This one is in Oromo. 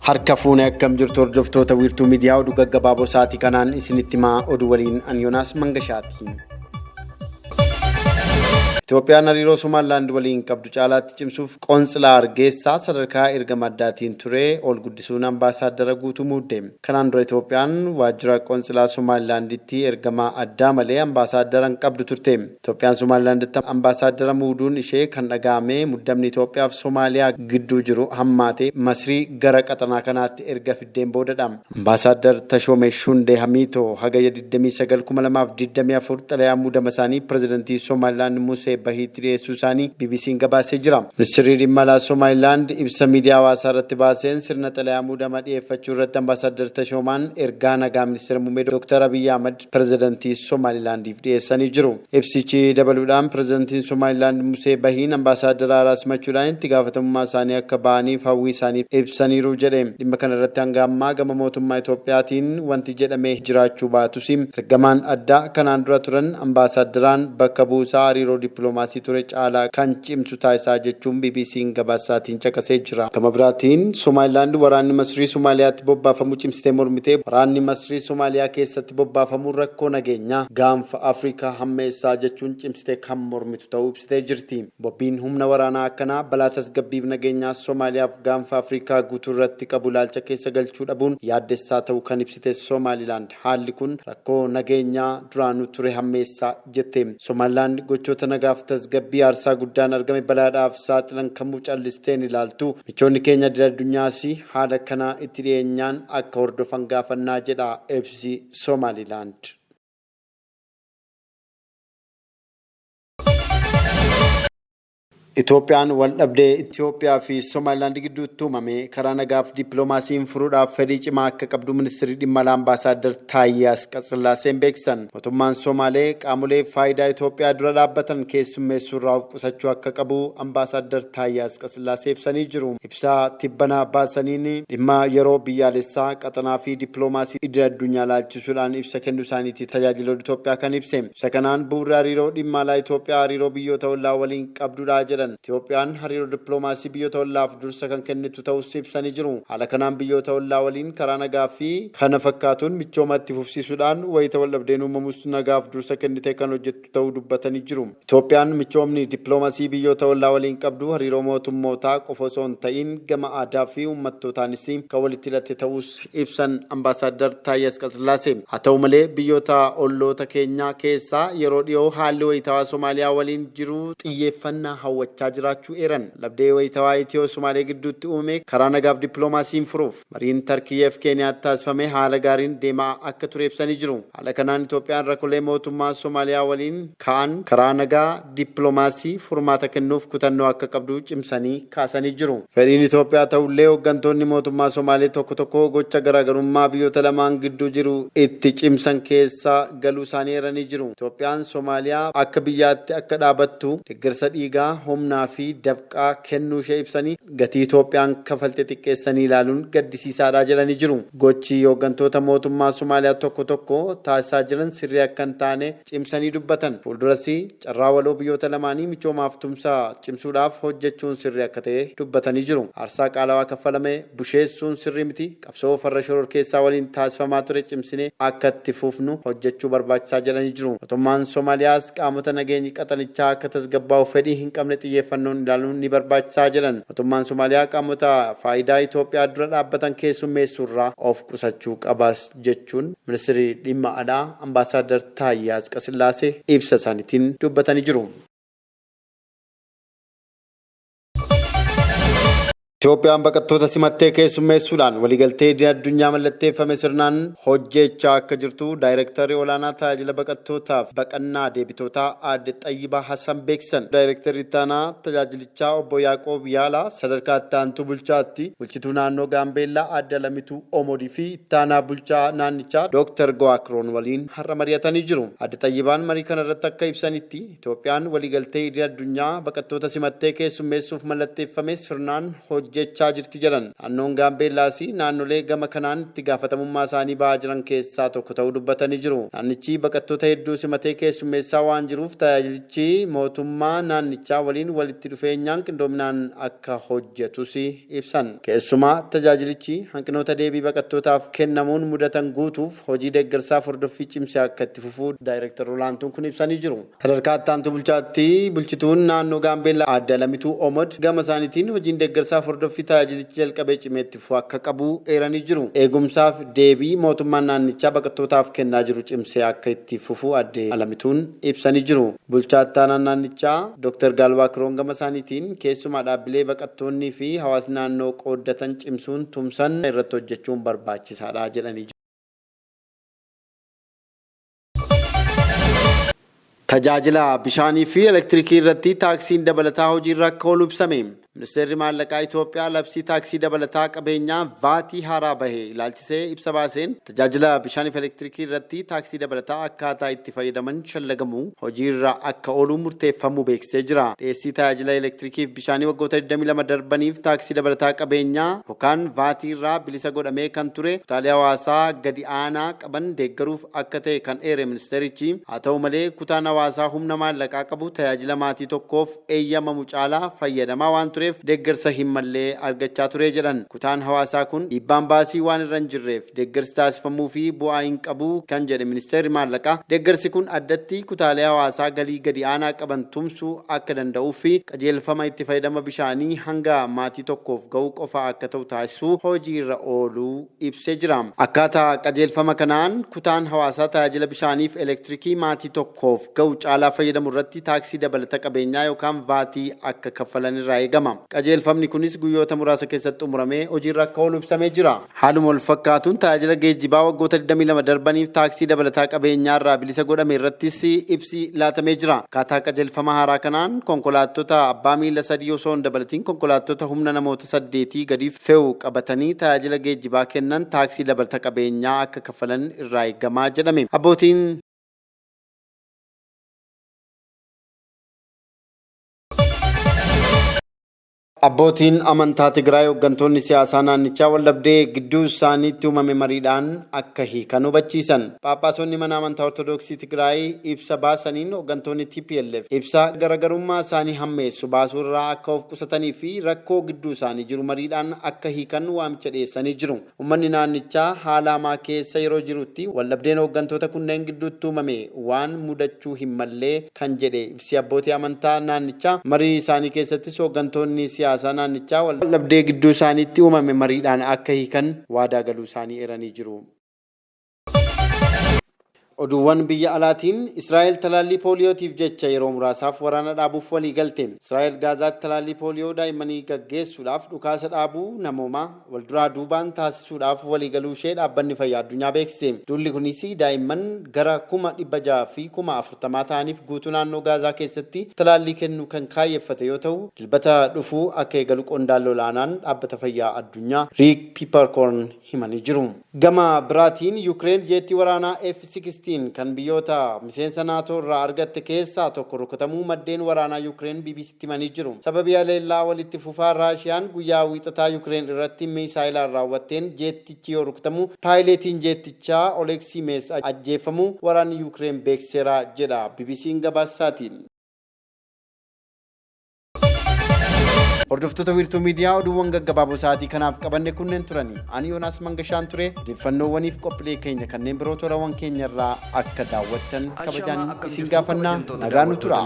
Harka fuunee akkam jirtu hordoftoota Wiirtuu Miidiyaa oduu gaggabaaboo sa'aatii kanaan isinitti himaa oduu waliin an Yoonaas Mangashaati. Itoophiyaan hariiroo Somaalilaand waliin qabdu caalaatti cimsuuf qontsilaa Hargeysaa sadarkaa ergama addaatiin ture ol guddisuun ambaasaaddara guutuu muudde. Kanaan dura Itoophiyaan waajjira qontsilaa Somaalilaanditti ergama addaa malee ambaasaaddara hin qabdu turte. Itoophiyaan Somaalilaanditti ambaasaaddara muuduun ishee kan dhaga'ame muddamni Itoophiyaa fi Somaaliyaa gidduu jiru hammaatee Masrii gara qaxanaa kanaatti erga fiddeen boodadha. Ambaasaaddar Tashoomee Shundee Hamiitoo hagayya 29,2024 xalayaa muudama isaanii pirezidantii Somaalilaand Musee Bahiitti dhiyeessuu isaanii BBC'n gabaasee jira. Ministeerri dhimma alaa Somaalilaand ibsa miidiyaa hawaasaa irratti baaseen sirna xalayaa muudama dhiyeeffachuu irratti ambaasaaddar Tashoomaan ergaa nagaa ministeera muummee Dr. Abiyyi Ahmad pirezidantii Somaalilaandiif dhiyeessanii jiru. Ibsichi dabaluudhaan pirezidantiin Somaalilaand Musee Bahiin ambaasaaddara haaraa simachuudhaan itti gaafatamummaa isaanii akka ba'aniif hawwii isaanii ibsaniiru jedhe. Dhimma kana irratti hanga ammaa gama mootummaa Itoophiyaatiin wanti jedhamee jiraachuu baatus ergamaan addaa kanaan dura turan ambaasaaddaraan bakka buusaa hariiroo dippiloomaasii ture caalaa kan cimsu taasisaa jechuun BBC'n gabaasaatiin caqasee jira. Gama biraatiin Somaalilaand waraanni Masrii Somaaliyaatti bobbaafamuu cimsitee mormitee waraanni Masrii Somaaliyaa keessatti bobbaafamuun rakkoo nageenyaa gaanfa Afrikaa hammeessaa jechuun cimsitee kan mormitu ta'uu ibsitee jirti. Bobbiin humna waraanaa akkanaa balaa tasgabbiif nageenyaa Somaaliyaaf gaanfa Afrikaa guutuu irratti qabu ilaalcha keessa galchuu dhabuun yaaddessaa ta'uu kan ibsite Somaalilaand haalli kun rakkoo nageenyaa duraanuu ture hammeessaa jette. Somaalilaand gochoota nagaaf tasgabbii aarsaa guddaan argame balaadhaaf saaxilan kamuu callisteen ilaaltu. Michoonni keenya idil addunyaas haala kana itti dhiyeenyaan akka hordofan gaafannaa jedha ibsi Somaalilaand. Itoophiyaan wal dhabdee Itoophiyaa fi Somaalilaand gidduutti uumame karaa nagaaf dippiloomaasiin furuudhaaf fedhii cimaa akka qabdu ministeerri dhimma alaa ambaasaaddar Taayyee Asqasillaaseen beeksisan. Mootummaan Somaalee qaamolee faayidaa Itoophiyaa dura dhaabbatan keessummeessuu irraa of qusachuu akka qabu ambaasaaddar Taayyee Asqasillaasee ibsanii jiru. Ibsaa tibbanaa baasaniin dhimma yeroo biyyaalessaa qaxanaa fi dippiloomaasii idil addunyaa laalchisuudhaan ibsa kennuu isaaniiti tajaajila Itoophiyaa kan ibse. Ibsa kanaan bu'uurri hariiroo dhimma alaa Itoophiyaa hariiroo biyyoota ollaa waliin qabdudha jedhan. Itoophiyaan hariiroo dippiloomaasii biyyoota ollaaf dursa kan kennitu ta'us ibsanii jiru. Haala kanaan biyyoota ollaa waliin karaa nagaa fi kana fakkaatuun michooma itti fufsiisuudhaan wayita wal dhabdeen uumamus nagaaf dursa kennitee kan hojjettu ta'uu dubbatanii jiru. Itoophiyaan michoomni dippiloomaasii biyyoota ollaa waliin qabdu hariiroo mootummootaa qofa osoo hin ta'in gama aadaa fi uummattootaanis kan walitti hidhate ta'us ibsan ambaasaaddar Taayyee Asqasillaasee. Haa ta'u malee biyyoota olloota keenyaa keessaa yeroo dhiyoo haalli wayitaawaa Somaaliyaa waliin jiru xiyyeeffannaa hawwachaa jiraachuu eeran. Labdee wayitaawaa Itiyoo Somaalee gidduutti uumame karaa nagaaf dippiloomaasiin furuuf mariin Tarkiyyeef Keeniyaatti taasifame haala gaariin deemaa akka ture ibsanii jiru. Haala kanaan Itoophiyaan rakkoolee mootummaa Somaaliyaa waliin ka'an karaa nagaa dippiloomaasii furmaata kennuuf kutannoo akka qabdu cimsanii kaasanii jiru. Fedhiin Itoophiyaa ta'ullee hooggantoonni mootummaa Somaalee tokko tokko gocha garaagarummaa biyyoota lamaan gidduu jiru itti cimsan keessa galuu isaanii eeranii jiru. Itoophiyaan Somaaliyaa akka biyyaatti akka dhaabattu deeggarsa dhiigaa, humnaa fi dafqaa kennuu ishee ibsanii gatii Itoophiyaan kafalte xiqqeessanii ilaaluun gaddisiisaadha jedhanii jiru. Gochi hooggantoota mootummaa Somaaliyaa tokko tokko taasisaa jiran sirrii akka hin taane cimsanii dubbatan. Fuulduras carraa waloo biyyoota lamaanii michoomaaf tumsa cimsuudhaaf hojjechuun sirrii akka ta'e dubbatanii jiru. Aarsaa qaalawaa kaffalame busheessuun sirrii miti. Qabsoo farra shororkeessaa waliin taasifamaa ture cimsinee akka itti fufnu hojjechuu barbaachisaa jedhanii jiru. Mootummaan Somaaliyaas qaamota nageenyi qaxanichaa akka tasgabbaa'u fedhii hin qabne xiyyeeffannoon ilaaluun ni barbaachisaa jedhan. Mootummaan Somaaliyaa qaamota faayidaa Itoophiyaa dura dhaabbatan keessummeessuurraa of qusachuu qabas jechuun ministeerri dhimma alaa ambaasaaddar Taayyee Asqasillaasee ibsa isaaniitiin dubbatanii jiru. Itoophiyaan baqattoota simattee keessummeessuudhaan waliigaltee idil addunyaa mallatteeffame sirnaan hojjechaa akka jirtu daayirektarri olaanaa tajaajila baqattootaaf baqannaa deebitootaa aadde Xayyibaa Hassan beeksisan. Daayirektarri itti aanaa tajaajilichaa obbo Yaaqoob Yaalaa sadarkaa itti aantuu bulchaatti bulchituu naannoo Gaambeellaa aadde Alamituu Omodii fi itti aanaa bulchaa naannichaa Dooktar Go'aakroon waliin har'a mari'atanii jiru. Aadde Xayyibaan marii kana irratti akka ibsanitti Itoophiyaan waliigaltee idil addunyaa baqattoota simattee keessummeessuuf mallatteeffame sirnaan hojjechaa hojjechaa jirti jedhan. Naannoon Gaambeellaas naannolee gama kanaan itti gaafatamummaa isaanii ba'aa jiran keessaa tokko ta'uu dubbatanii jiru. Naannichi baqattoota hedduu simatee keessummeessaa waan jiruuf tajaajilichi mootummaa naannichaa waliin walitti dhufeenyaan qindoominaan akka hojjetus ibsan. Keessumaa tajaajilichi hanqinoota deebii baqattootaaf kennamuun mudatan guutuuf hojii deeggarsaa hordoffii cimsee akka itti fufuu daayireektar olaantuun kun ibsanii jiru. Sadarkaa itti aantuu bulchaatti bulchituun naannoo Gaambeellaa Aadde Alamituu Omod gama isaaniitiin hojiin deeggarsaa hordoffii tajaajilichi jalqabee cimee itti fufuu akka qabu eeranii jiru. Eegumsaaf deebii mootummaan naannichaa baqattootaaf kennaa jiru cimsee akka itti fufuu Aadde Alamituun ibsanii jiru. Bulchaa itti aanaan naannichaa Dr. Gaalwaa Kiroon gama isaaniitiin keessumaa dhaabbilee baqattoonnii fi hawaasni naannoo qooddatan cimsuun tumsan irratti hojjechuun barbaachisaadha jedhanii jiru. Tajaajila bishaanii fi elektirikii irratti taaksiin dabalataa hojiirra akka oolu ibsame. Ministeerri maallaqaa Itoophiyaa labsii taaksii dabalataa qabeenyaa vaatii haaraa bahe ilaalchisee ibsa baaseen tajaajila bishaanii fi elektirikii irratti taaksii dabalataa akkaataa itti fayyadaman shallagamu hojiirra akka oolu murteeffamuu beeksisee jira. Dhiyeessii tajaajila elektirikii fi bishaanii waggoota 22 darbaniif taaksii dabalataa qabeenyaa yookaan vaatii irraa bilisa godhamee kan ture kutaalee hawaasaa gadi aanaa qaban deeggaruuf akka ta'e kan eere ministeerichi, haa ta'u malee kutaan hawaasaa humna maallaqaa qabu tajaajila maatii tokkoof eeyyamamu caalaa fayyadamaa waan tureef deeggarsa hin mallee argachaa ture jedhan. Kutaan hawaasaa kun dhiibbaan baasii waan irra hin jirreef deeggarsi taasifamuu fi bu'aa hin qabu kan jedhe ministeerri maallaqaa, deeggarsi kun addatti kutaalee hawaasaa galii gadi aanaa qaban tumsuu akka danda'uu fi qajeelfama itti fayyadama bishaanii hanga maatii tokkoof ga'uu qofa akka ta'u taasisuu hojiirra ooluu ibsee jira. Akkaataa qajeelfama kanaan kutaan hawaasaa tajaajila bishaaniif elektirikii maatii tokkoof ga'u caalaa fayyadamu irratti taaksii dabalata qabeenyaa yookaan vaatii akka kaffalan irraa eegama. Qajeelfamni kunis guyyoota muraasa keessatti xumuramee hojiirra akka oolu ibsamee jira. Haaluma wal fakkaatuun tajaajila geejjibaa waggoota 22 darbaniif taaksii dabalataa qabeenyaa irraa bilisa godhame irrattis ibsi laatamee jira. Akkaataa qajeelfama haaraa kanaan konkolaattota abbaa miila 3 osoo hin dabalatiin konkolaattota humna namoota 8 gadi fe'u qabatanii tajaajila geejjibaa kennan taaksii dabalata qabeenyaa akka kaffalan irraa eegamaa jedhame. Abbootiin Abbootiin amantaa Tigraay hooggantoonni siyaasaa naannichaa waldhabdee gidduu isaaniitti uumame mariidhaan akka hiikan hubachiisan. Phaaphaasonni mana amantaa Ortodoksii Tigraay ibsa baasaniin hooggantoonni TPLF ibsa garaagarummaa isaanii hammeessu baasuu irraa akka of qusatanii fi rakkoo gidduu isaanii jiru mariidhaan akka hiikan waamicha dhiyeessanii jiru. Uummanni naannichaa haala hamaa keessa yeroo jirutti waldhabdeen hooggantoota kunneen gidduutti uumame waan mudachuu hin mallee kan jedhe ibsi abbootii amantaa naannichaa, marii isaanii keessattis hooggantoonni siyaasaa naannichaa waldhabdee gidduu isaaniitti uumame mariidhaan akka hiikan waadaa galuu isaanii eeranii jiru. Oduuwwan biyya alaatiin Israa'el talaallii pooliyootiif jecha yeroo muraasaaf waraana dhaabuuf walii galte. Israa'el Gaazaatti talaallii pooliyoo daa'immanii gaggeessuudhaaf dhukaasa dhaabuu namoomaa walduraa duubaan taasisuudhaaf walii galuu ishee dhaabbanni fayyaa addunyaa beeksise. Duulli kunis daa'imman gara 640,000 ta'aniif guutuu naannoo Gaazaa keessatti talaallii kennuu kan kaayyeffate yoo ta'u, dilbata dhufuu akka eegalu qondaalli olaanaan dhaabbata fayyaa addunyaa Riik Piiparkoorn himanii jiru. Gama biraatiin Yukireen jeettii waraanaa F-16 kan biyyoota miseensa NATO irraa argatte keessaa tokko rukutamuu maddeen waraanaa Yukireen BBCtti himanii jiru. Sababii haleellaa walitti fufaa Raashiyaan guyyaa Wiixataa Yukireen irratti miisaayilaan raawwatteen jeettichi yoo rukutamu paayileetiin jeettichaa Oleksii Mees ajjeefamuu waraanni Yukireen beeksiseera jedha BBC'n gabaasaatiin. Hordoftoota Wiirtuu Miidiyaa, oduuwwan gaggabaaboo sa'aatii kanaaf qabanne kunneen turani. Ani Yoonaas Mangashaan ture. Odeeffannoowwaniif qophiilee keenya kanneen biroo torawwan keenya irraa akka daawwattan kabajaan isin gaafannaa. Nagaan nu tura.